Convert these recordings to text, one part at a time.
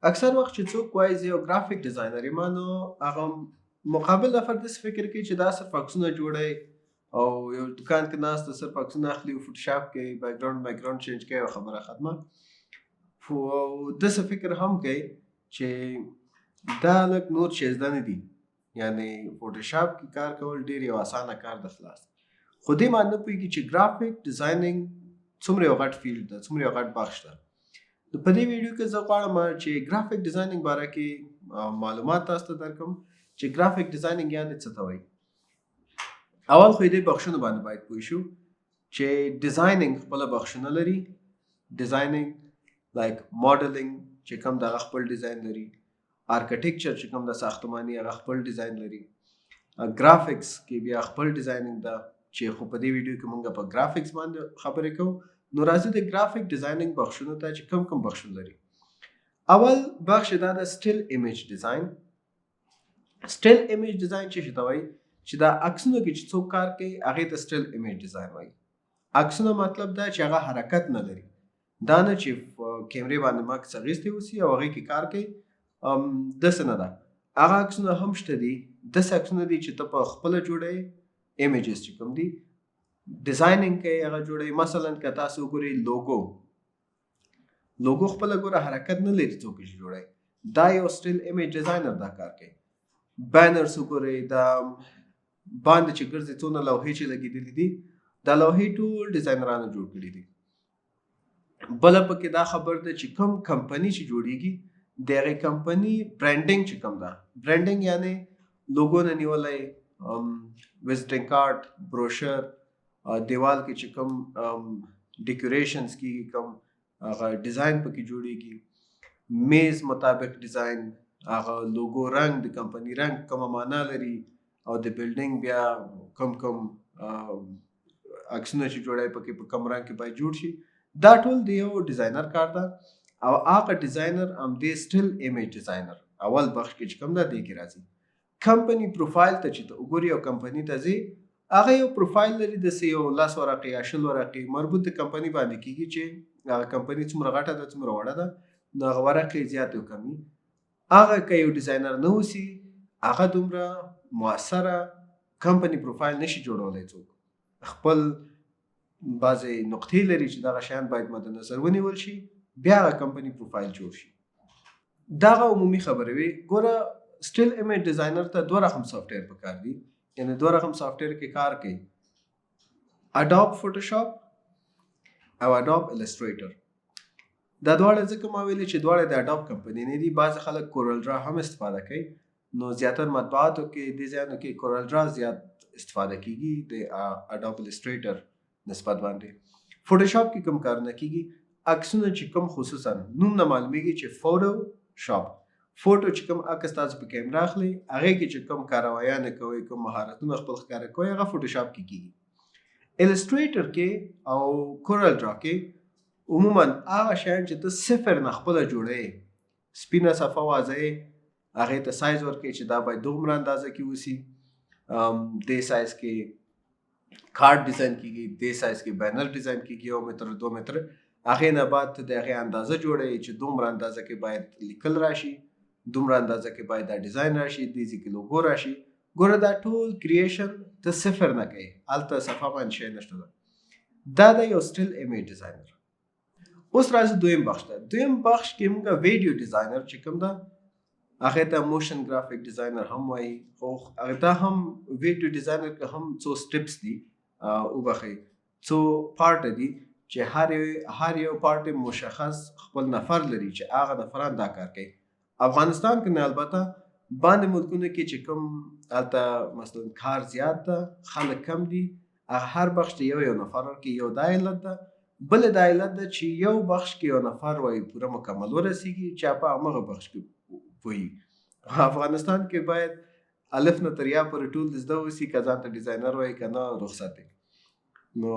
اکثر وخت چې څوک وایي زه یو ګرافیک ډیزاینر یم، نو هغه مقابل نفر داسې فکر کوي چې دا صرف عکسونه جوړوي او یو دکان کې ناست دی، صرف عکسونه اخلي او فوټوشاپ کوي، بیکګراوند چینج کوي او خبره ختمه. خو داسې فکر هم کوي چې دا لږ نور شی زده نه دي، یعنی فوټوشاپ کې کار کول ډېر یو اسانه کار ده خلاص. خو دې باندې نه پوهېږي چې ګرافیک ډیزاینینګ څومره یو غټ field ده، څومره یو غټ بخش ده. نو په دې ویډیو کې زه غواړم چې ګرافیک ډیزاینینګ باره کې معلومات تاسو ته درکړم چې ګرافیک ډیزاینینګ یعنی څه ته وایي. اول خو دې بخشونو باندې باید پوه شو چې ډیزاینینګ خپله بخشونه لري. ډیزاینینګ لایک ماډلینګ چې کوم دغه خپل ډیزاین لري، آرکیټیکچر چې کوم د ساختماني هغه خپل ډیزاین لري، ګرافیکس کې بیا خپل ډیزاینینګ ده چې خو په دې ویډیو کې مونږ په ګرافیکس باندې خبرې کوو. نو راځو د ګرافیک ډیزاینینګ بخشونو ته چې کوم کوم بخشونه لري. اول بخش دا ده still image design. still image design چې څه ته وایي؟ چې دا عکسونو کې چې څوک کار کوي هغې ته still image design وایي. عکسونه مطلب دا چې هغه حرکت نه لري، دا نه چې کیمرې باندې عکس اخیستی اوسي او هغې کې کار کوي، داسې نه ده. هغه عکسونه هم شته دي، داسې عکسونه دي چې ته په خپله جوړوې، images چې کوم دي designing کوي هغه جوړوي. مثلا که تاسو وګورئ لوګو، لوګو خپله ګوره حرکت نه لري، څوک یې جوړوي، دا یو still image designer دا کار کوي. banners وګورئ، دا باندې چې ګرځي څونه لوحې چې لګېدلې دي، دا لوحې ټول ډیزاینرانو جوړ کړي دي. بله پکې دا خبر ده چې کوم کمپني چې جوړیږي د هغې کمپني branding چې کوم ده، branding یعنی لوګو نه نیولی، visiting card، brochure، دیوال کې چې کوم decorations کیږي، کوم هغه ډیزاین پکې جوړیږي، میز مطابق ډیزاین، هغه لوګو رنګ، د کمپني رنګ کومه معنا لري، او د building بیا کوم کوم عکسونه چې جوړوي پکې په کوم رنګ کې باید جوړ شي، دا ټول د یو designer کار ده. او هغه designer هم د still image designer اول بخش کې چې کوم ده دې کې راځي. کمپني پروفایل ته چې ته وګوري او کمپني ته ځې، هغه یو پروفایل لري، داسې یو 10 ورقې یا 20 ورقې مربوط د کمپني باندې کېږي چې هغه کمپني څومره غټه ده څومره وړه ده، نو هغه ورقې زیاتې او کمي. هغه که یو designer نه اوسي هغه دومره موثره کمپني پروفایل نشي جوړولی. څوک خپل بعضې نقطې لري چې دغه شیان باید مد نظر ونیول شي، بیا هغه کمپني پروفایل جوړ شي. دغه عمومي خبرې وي. ګوره still image designer ته دوه رقم software پکار دي، یعنی دوه رقم software کې کار کوي، Adobe Photoshop او Adobe Illustrator. دا دواړه ځکه ما ویلي چې دواړه د Adobe کمپني نه دي. بعضې خلک CorelDRAW هم استفاده کوي، نو زیاتر مطبوعاتو کې دې ځایونو کې CorelDRAW زیات استفاده کیږي د Adobe Illustrator نسبت باندې. فوټوشاپ کې کوم کارونه کیږي، عکسونه چې کوم خصوصا نوم نه معلومیږي چې فوټو شاپ، فوټو چې کوم عکس تاسو په کیمره اخلئ هغې کې چې کوم کاروایانې کوئ، کوم مهارتونه خپل ښکاره کوئ، هغه فوټوشاپ کې کیږي. Illustrator کې او CorelDRAW کې عموما هغه شیان چې ته صفر نه خپله جوړوې، سپینه صفحه وازوې، هغې ته سایز ورکوې چې دا باید دومره اندازه کې اوسي، دې سایز کې کارت ډیزاین کیږي، دې سایز کې banner design کیږي، 1 متر 2 متر. هغې نه بعد ته د هغې اندازه جوړوې چې دومره اندازه کې باید لیکل راشي، دومره اندازه کې باید دا ډیزاین راشي، دې ځای کې لوګو راشي. ګوره دا ټول creation ته صفر نه کوي، هلته صفحه باندې شی نشته ده. دا د یو still image designer. اوس راځو دویم بخش ته. دویم بخش کې موږ video designer چې کوم ده هغې ته motion graphic designer هم وایي، خو هغه ته هم video designer کې هم څو steps دي، وبخښئ څو part دي چې هر یو part مشخص خپل نفر لري چې هغه نفران دا کار کوي. افغانستان کې نه، البته باندې ملکونو کې چې کوم هلته مثلا کار زیات ده، خلک کم دي، هغه هر بخش ته یو یو نفر ورکوي. یو دا علت ده، بله دا علت ده چې یو بخش کې یو نفر وایي پوره مکمل ورسېږي چې په همغه بخش کې پوهېږي. افغانستان کې باید الف نه تر یا پورې ټول زده اوسي، که ځان ته designer وایي که نه رخصت دی. نو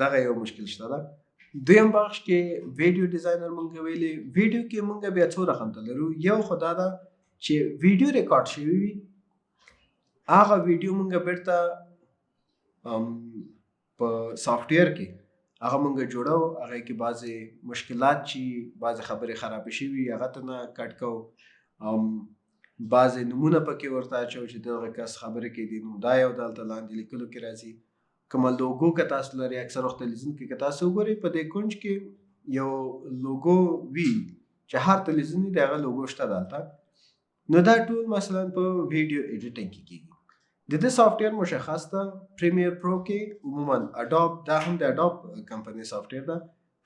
دغه یو مشکل شته ده. دویم بخش کې video designer مونږ ویلي، ویډیو کې مونږ بیا څو رقم ته لرو. یو خو دا ده چې ویډیو ریکارډ شوی وي، هغه ویډیو مونږ بیرته په software کې هغه مونږ جوړو، هغه کې بعضې مشکلات چې بعضې خبرې خرابې شوي هغه ته نه کټ کوو، بعضې نومونه پکې ورته اچوو چې دغه کس خبرې کوي دې نوم دا یو دلته لاندې لیکلو کې راځي. کومه لوګو که تاسو لرئ، اکثر وخت تلویزیون کې که تاسو وګورئ په دې کنج کې یو لوګو وي چې هر تلویزیون وي د هغه لوګو شته دلته. نو دا ټول مثلا په ویډیو ایډیټینګ کې کیږي. د دې سافټویر مشخص ده پریمیر پرو کې، عموما اډوب، دا هم د اډوب کمپنۍ سافټویر ده،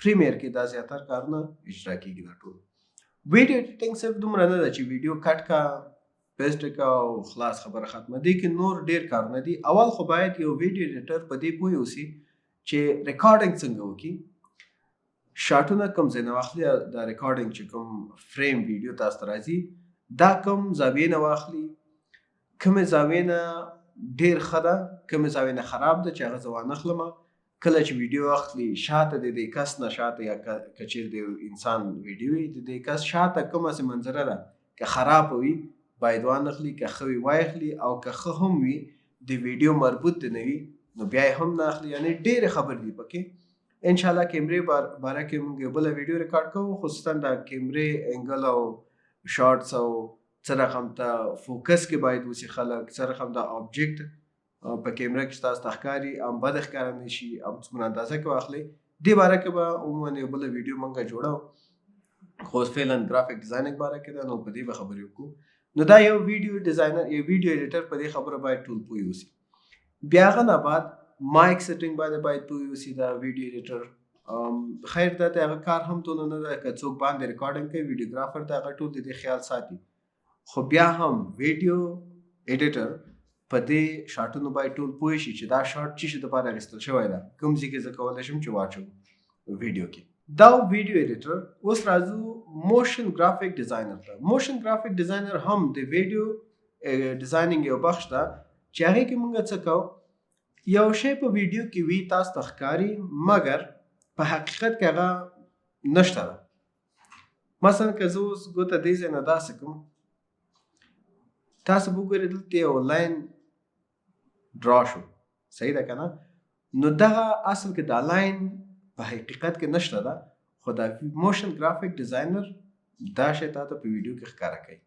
پریمیر کې دا زیاتر کارونه اجرا کیږي. دا ټول ویډیو ایډیټینګ صرف دومره نه ده چې ویډیو کټ کا، پیسټ کا او خلاص خبره ختمه. دې کې نور ډیر کارونه دي. اول خو باید یو ویډیو ایډیټر په دې پوه اوسي چې ریکارډینګ څنګه وکړي، شاټونه کوم ځای نه واخلي، دا ریکارډینګ چې کوم فریم ویډیو تاسو ته راځي دا کوم زاویې نه واخلي، کومې زاویې نه ډیر ښه ده، کومې زاویې نه خراب ده چې هغه زه وانخلم. کله چې ویډیو اخلي شاته د دې کس نه شاته، یا که چېرې د یو انسان ویډیو وي د دې کس شاته کومه سې منظره ده که خرابه وي باید وانخلي، که ښه وي وایخلي، او که ښه هم وي د ویډیو مربوط دی نه وي نو بیا یې هم نه اخلي. یعنې ډېرې خبرې دي پکې. انشاءالله کیمرې باره کې موږ یو بله ویډیو ریکارډ کوو، خصوصا دا کیمرې انګل او شارټس او څه رقم ته فوکس کې باید وسي خلک، څه رقم دا آبجیکټ په کیمره کې تاسو ته ښکاري هم بد ښکاره نه شي، هم څومره اندازه کې واخلئ. دې باره کې به عموما یو بله ویډیو موږ جوړو، خو اوس فعلا ګرافیک ډیزاینینګ باره کې ده نو په دې به خبرې وکړو. نو دا یو ویډیو ډیزاینر، یو ویډیو ایډیټر په دې خبره باید ټول پوه اوسي. بیا هغه نه بعد مایک سیټینګ باندې باید پوه اوسي دا ویډیو ایډیټر. خیر دا د هغه کار هم دونه نه ده که څوک باندې ریکارډینګ کوي، ویډیوګرافر ته هغه ټول د دې خیال ساتي، خو بیا هم ویډیو ایډیټر په دې شاټونو باید ټول پوه شي چې دا شاټ چی شي دپاره اخیستل شوی ده، کوم ځای کې زه کولی شم چې واچوم ویډیو کې. دا ویډیو ایډیټر. اوس راځو موشن ګرافیک ډیزاینر ته. موشن ګرافیک ډیزاینر هم د ویډیو ډیزاینینګ یو بخش ده چې هغې کې موږ څه کوو، یو شی په ویډیو کې وي تاسو ته ښکاري مګر په حقیقت کې هغه نشته ده. مثلا که زه اوس ګوته دې ځای نه داسې کوم، تاسو به وګورئ دلته یو لاین ډرا شو، صحیح ده که نه؟ نو دغه اصل کې دا لاین په حقیقت کې نشته ده، خو دا موشن ګرافیک ډیزاینر دا شی تا ته په ویډیو کې ښکاره کوي.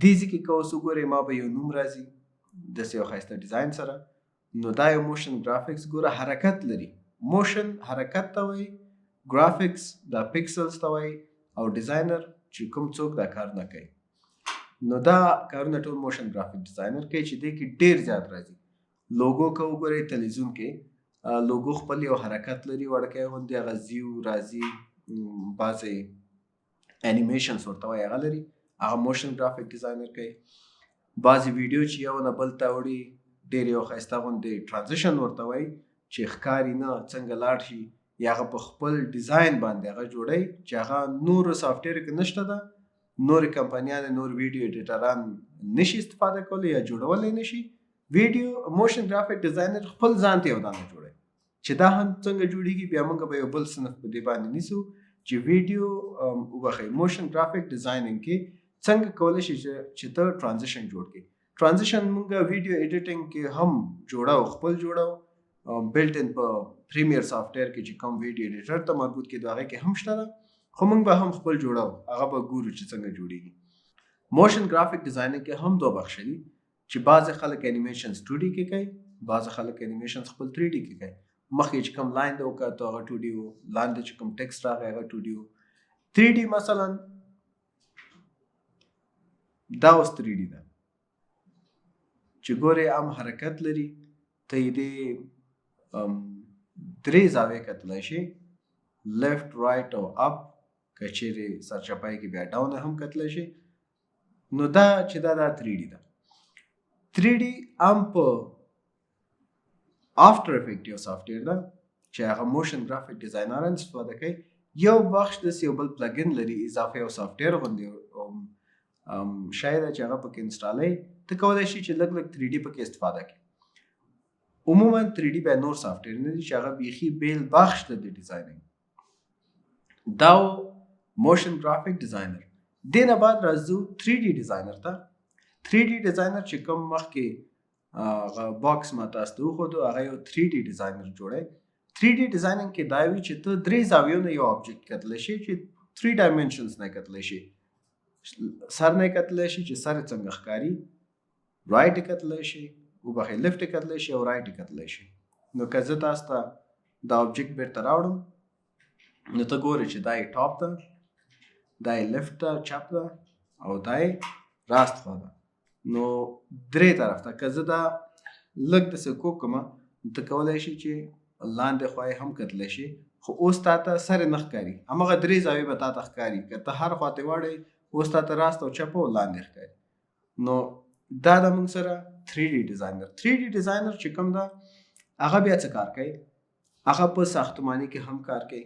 دې ځای کې که اوس وګورئ ما به یو نوم راځي داسې یو ښایسته ډیزاین سره، نو دا یو موشن ګرافیکس ګوره حرکت لري. موشن حرکت ته وایي، ګرافیکس دا پیکسلز ته وایي، او ډیزاینر چې کوم څوک دا کار نه کوي. نو دا کارونه ټول موشن ګرافیک ډیزاینر کوي چې دې کې ډیر زیات راځي. لوګو که وګورئ تلویزیون کې لوګو خپل یو حرکت لري وړکی غوندې، هغه ځي او راځي، بعضې انیمیشنز ورته وایي هغه لري، هغه موشن ګرافیک ډیزاینر کوي. بعضې ویډیو چې یو نه بل ته وړي ډېر یو ښایسته غوندې ترانزیشن ورته وایي چې ښکاري نه څنګه لاړ شي، یا هغه په خپل ډیزاین باندې هغه جوړوي چې هغه نورو سافټویر کې نشته ده، نورې کمپنیانې نور ویډیو ایډیټران نشي استفاده کولی یا جوړولی نشي. ویډیو موشن ګرافیک ډیزاینر خپل ځان ته یو دانه جوړوي چې دا هم څنګه جوړیږي. بیا موږ به یو بل صنف په دې باندې نیسو چې ویډیو وبخښئ موشن ګرافیک ډیزاینینګ کې څنګه کولی شي چې ته ترانزیشن جوړ کړې. ترانزیشن موږ ویډیو ایډیټینګ کې هم جوړو، خپل جوړو، بیلټ ان په پریمیر سافټویر کې چې کوم ویډیو ایډیټر ته مربوط کېدو هغې کې هم شته ده، خو موږ به هم خپل جوړو، هغه به ګورو چې څنګه جوړیږي. موشن ګرافیک ډیزاینینګ کې هم دوه بخش دي چې بعضې خلک انیمیشنز 2D کې کوي، بعضې خلک انیمیشنز خپل 3D کې کوي. مخکې چې کوم لاین دی وکتو هغه 2D و، لاندې چې کوم ټیکسټ راغی هغه 2D و. 3D مثلا دا اوس 3D ده چې ګورې هم حرکت لري، ته یې دې درې زاویې کتلی شي، لیفټ رایټ او اپ، که چیرې سرچپای کې بیا ډاون هم کتلی شي. نو دا چې دا 3D ده. 3D هم په آفټر افیکټ یو سافټویر ده چې هغه موشن ګرافیک ډیزاینران استفاده کوي. یو بخش داسې یو بل پلګین لري اضافه یو سافټویر غوندې شی ده چې هغه پکې انسټالوي، ته کولی شي چې لږ لږ 3D پکې استفاده کړي. عموما 3D بیا نور سافټویر نه دي چې هغه بیخي بیل بخش ده د ډیزاینینګ. دا موشن ګرافیک ډیزاینر. دې نه بعد راځو 3D ډیزاینر ته. 3D ډیزاینر چې کوم مخکې هغه باکس ما تاسو ته وښودو هغه یو 3D ډیزاینر جوړوي. 3D ډیزاینینګ کې دا وي چې ته درې زاویو نه یو object کتلی شي، چې 3 dimensions نه کتلی شي. سر نه کتلی شي چې سر څنګه ښکاري، right کتلی شي، وبخښئ، left کتلی شي او right کتلی شي. نو که زه تاسو ته دا object بیرته راوړم، نو ته ګورې چې دا یې top ده، دا یې left ده، چپ ده، او دا یې راست خوا ده. نو درې طرف ته که زه دا لږ داسې کوږ کړم، نو ته کولی شي چې لاندې خوا یې هم کتلی شي، خو اوس تا ته سر نه ښکاري. هماغه درې زاویې به تا ته ښکاري. که ته هر خوا ته واړوې، اوس تا ته راست او چپ او لاندې ښکاري. نو دا د موږ سره 3D designer. 3D designer چې کوم ده، هغه بیا څه کار کوي؟ هغه په ساختماني کې هم کار کوي.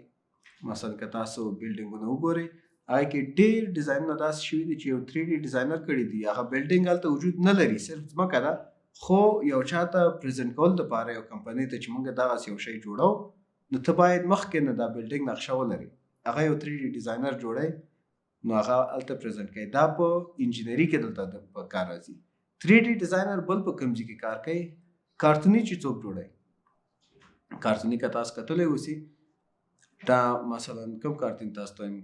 مثلا که تاسو building ونه وګورئ، هغه کې ډېر ډیزاینونه داسې شوي دي چې یو 3D designer کړي دي. هغه building هلته وجود نه لري، صرف ځمکه ده، خو یو چاته present کول دپاره یو کمپنۍ ته چې موږ دغسې یو شی جوړو، نو ته باید مخکې نه دا building نقشه ولري. هغه یو 3D designer جوړی، نو هغه هلته present کوي. دا په انجینری کې دلته په کار راځي. 3D designer بل په کوم ځای کې کار کوي؟ کارتوني چې څوک جوړوي، کارتوني که تاسو کتلی اوسي، دا مثلا کوم کارتون تاسو ته وایم.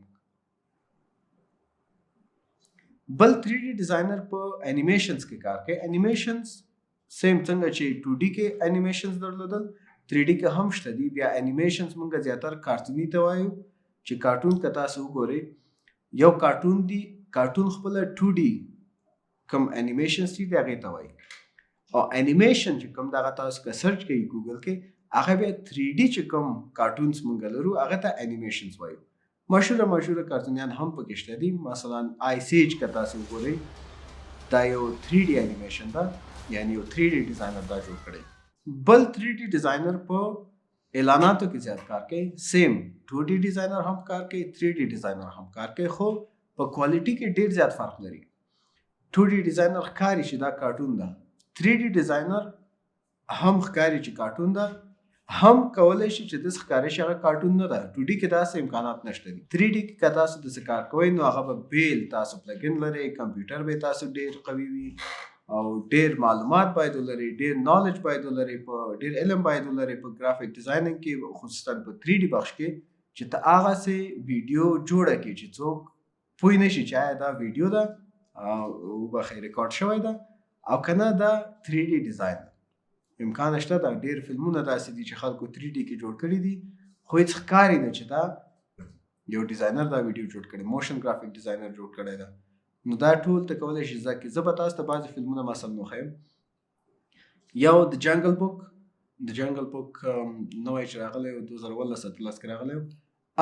بل 3D designer په animations کې کار کوي. Animations same څنګه چې 2D کې animations درلودل، 3D کې هم شته دي. بیا animations مونږ زیاتر کارتوني ته وایو، چې کارټون که تاسو وګورئ، یو کارټون دی، کارټون خپله 2D کوم animations دي هغې ته وایي، او انیمیشن چې کوم دغه تاسو که search کوئ ګوګل کې، هغه بیا 3D چې کوم cartoons مونږ لرو، هغه ته animations وایو. مشهوره مشهوره کارتونیان هم پکې شته دي. مثلا Ice Age که تاسو وګورئ، دا یو 3D animation ده، یعنی یو 3D designer دا جوړ کړی. بل 3D designer په اعلاناتو کې زیات کار کوي. Same 2D designer هم کار کوي، 3D designer هم کار کوي، خو په quality کې ډیر زیات فرق لري. 2D designer ښکاري چې دا کارټون ده، 3D designer هم ښکاري چې کارټون ده، هم کولی شي چې داسې ښکاري شي هغه کارټون نه ده. 2D کې داسې امکانات نشته دي. 3D کې که تاسو داسې کار کوئ، نو هغه به بیل تاسو plugin لرئ، کمپیوټر به تاسو ډیر قوي وي او ډیر معلومات باید ولرئ، ډیر knowledge باید ولرئ، په ډیر علم باید ولرئ په graphic designing کې، خصوصا په 3D بخش کې، چې ته هغسې ویډیو جوړه کړې چې څوک پوه نه شي چې آیا دا ویډیو ده، وبخښئ، ریکارډ شوی ده او که نه دا 3D design ده. امکان شته دا ډیر فلمونه داسې دي چې خلکو 3D کې جوړ کړي دي، خو هیڅ ښکاري نه چې دا یو designer دا ویډیو جوړ کړي، motion graphic designer جوړ کړی ده. نو دا ټول ته کولی شي زده کړې. زه به تاسو ته بعضې فلمونه مثلا وښیم. یو د Jungle Book، د Jungle Book نوی چې راغلی و، 2017 18 کې راغلی و،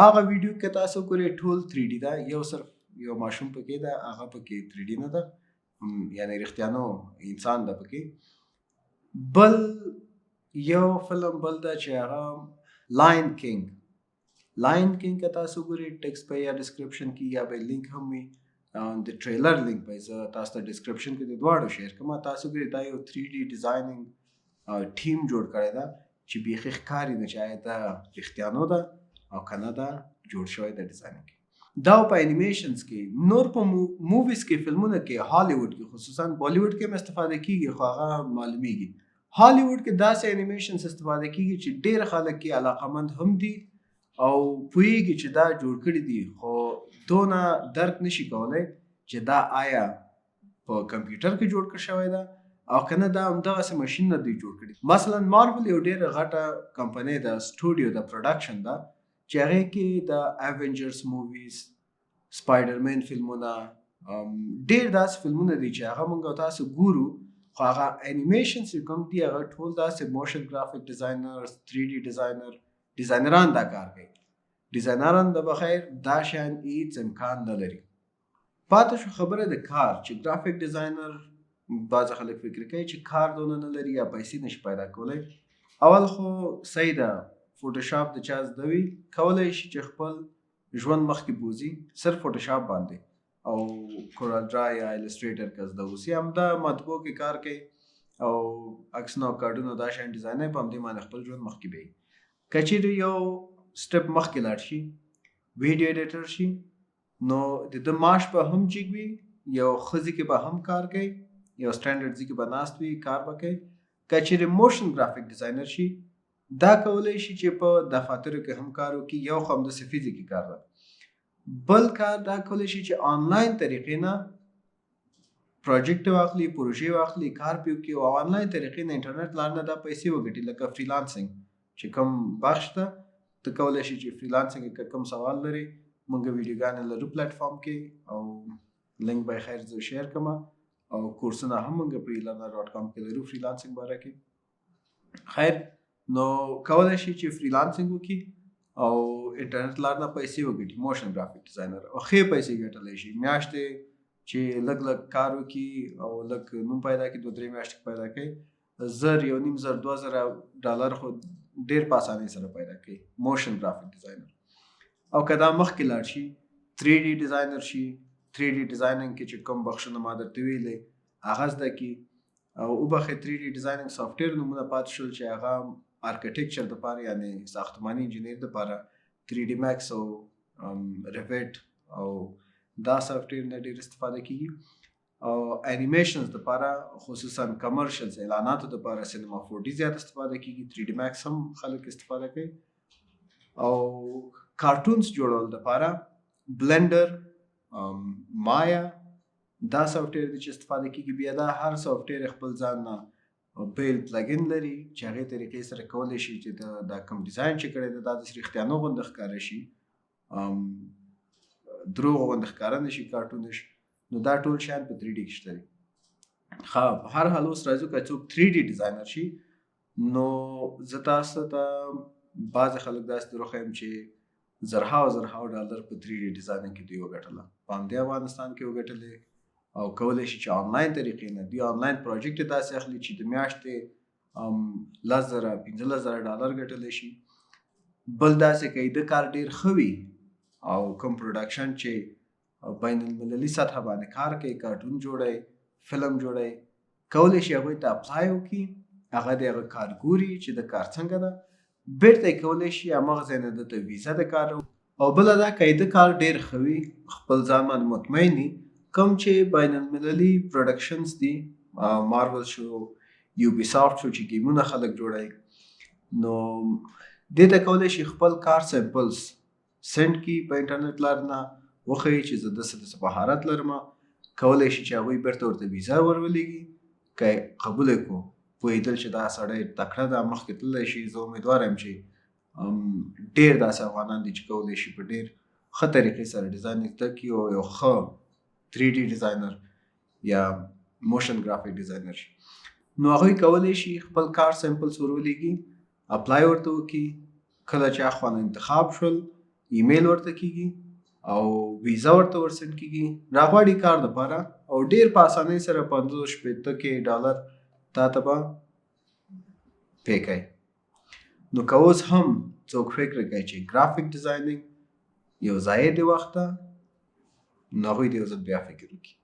هغه ویډیو که تاسو وګورئ، ټول 3D ده. یو صرف یو ماشوم پکې ده، هغه پکې 3D نه ده، یعنی رښتیانو انسان ده پکې. بل یو فلم بل ده چې هغه Lion King. Lion King که تاسو وګورئ، text به یا description کې یا به لینک هم وي، د trailer link به زه تاسو ته description کې د دواړو share کوم. تاسو ګورئ، دا یو 3D designing team جوړ کړی ده چې بیخي ښکاري نه چې آیا دا رښتیانو ده او که نه دا جوړ شوی ده designing. دا په animations کې. نور په movies کې، فلمونو کې، هالیوډ کې، خصوصا بالیوډ کې هم استفاده کیږي، خو هغه معلومیږي. هالیوډ کې داسې animations استفاده کیږي چې ډیر خلک کې علاقمند هم دي او پوهیږي چې دا جوړ کړي دي، خو دونه درک نشي کولی چې دا آیا په کمپیوټر کې جوړ کړ شوی ده او که نه دا همدغسې ماشین نه دوی جوړ کړي. مثلا مارول یو ډیره غټه کمپنۍ ده، سټوډیو ده، production ده، چې هغې کې د Avengers movies، Spider-Man فلمونه، ډیر داسې فلمونه دي چې هغه موږ او تاسو ګورو، خو هغه animations چې کوم دي، هغه ټول داسې motion graphic designer، 3D designer، ډیزاینران دا کار کوي. ډیزاینران د بخیر دا شیان هیڅ امکان نه لري. پاتې شو خبره د کار، چې graphic designer بعضې خلک فکر کوي چې کار دونه نه لري یا پیسې نشي پیدا کولی. اول خو صحیح ده، فوټوشاپ د چا زده وي، کولی شي چې خپل ژوند مخکې بوځي صرف فوټوشاپ باندې او CorelDRAW یا Illustrator که زده اوسي، همدا مطبوع کې کار کوي او عکسونه او کارډونه دا شیان ډیزاینوي، په همدې باندې خپل ژوند مخکې بیایي. که چیرې یو step مخکې لاړ شي، video editor شي، نو د ده معاش به هم جګ وي، یو ښه ځای کې به هم کار کوي، یو standard ځای کې به ناست وي، کار به کوي. که چیرې motion graphic designer شي، دا کولی شي چې په دفاترو کې هم کار وکړي. یو خو همداسې فزیکي کار ده، بل کار دا کولی شي چې آنلاین طریقې نه project واخلي، پروژې واخلي، کار پې وکړي او آنلاین طریقې نه انټرنیټ لار نه دا پیسې وګټي، لکه freelancing چې کوم بخش ده. ته کولی شي چې freelancing کې کوم سوال لري، مونږ ویډیوګانې لرو پلیټفارم کې او لینک به خیر زه share کړم، او کورسونه هم مونږ په elearner.com کې لرو freelancing باره کې. خیر، نو کولی شي چې freelancing وکړي او انټرنیټ لار نه پیسې وګټي، motion graphic designer، او ښې پیسې ګټلی شي. میاشتې چې لږ لږ کار وکړي او لږ نوم پیدا کړي، 2-3 میاشتې پیدا کوي، 1000، 1500، 2000 ډالر خو ډېر په اسانۍ سره پیدا کوي motion graphic designer. او که دا مخکې لاړ شي، 3D designer شي، 3D designing کې چې کوم بخشونه ما درته ویلې هغه زده کړي او وبخښئ، 3D designing software نومونه پاتې شول چې هغه architecture دپاره، یعنی ساختماني انجینر دپاره 3D Max او Revit او دا software نه ډېر استفاده کیږي، او animations دپاره، خصوصا commercials، اعلاناتو دپاره Cinema 4D زیات استفاده کیږي، 3D Max هم خلک استفاده کوي، او cartoons جوړول دپاره Blender، Maya، دا software دی چې استفاده کیږي. بیا دا هر software خپل ځان نه بیل plugin لري چې هغې طریقې سره کولی شي چې دا کوم design چې کړی دی دا داسې رښتیانو غوندې ښکاره شي، دروغ غوندې ښکاره نه شي کارټونش. نو دا ټول شیان په 3D کې شته دي. ښه، په هر حال اوس راځو، که څوک 3D designer شي، نو زه تاسو ته بعضې خلک داسې در وښیم چې زرهاو زرهاو ډالر په 3D designing کې دوی وګټله، په همدې افغانستان کې وګټلې، او کولی شي چې آنلاین طریقې نه دوی آنلاین project داسې اخلي چې د میاشتې 10,000، 15,000 ډالر ګټلی شي. بل داسې که د کار ډېر ښه وي او کوم production چې بین المللي سطح باندې کار کوي، کارټون جوړوي، فلم جوړوي، کولی شي هغوی ته apply وکړي، هغه د هغه کار ګوري چې د کار څنګه ده، بیرته یې کولی شي هماغه ځای نه ده ته ویزه د کار. او بله دا که د کار ډېر ښه وي، خپل ځان باندې مطمئن وي، کوم چې بین المللي productions دي، مارول شو، Ubisoft شو چې ګیمونه خلک جوړوي، نو دې ته کولی شي خپل کار samples send کړي، په انټرنیټ لار نه وښیي چې زه داسې داسې مهارت لرم. کولی شي چې هغوی بیرته ورته ویزه ور ولیږي. که قبول یې کړو، پوهېدل چې دا سړی تکړه ده، مخکې تللی شي. زه امیدوار یم چې ډېر داسې افغانان دي چې کولی شي په ډېر ښه طریقې سره design زده کړي او یو ښه 3D designer یا motion graphic designer شي. نو هغوی کولی شي خپل کار samples ور ولیږي، apply ورته وکړي، کله چې اخوا نه انتخاب شول، ایمیل ورته کیږي او ویزا ورته ور send کیږي، راغواړي کار دپاره، او ډېر په اسانۍ سره 65 K ډالر تا ته به pay کوي. نو که اوس هم څوک فکر کوي چې graphic designing یو ضایع د وخت ده، نو هغوی دې یو ځل بیا فکر وکړي.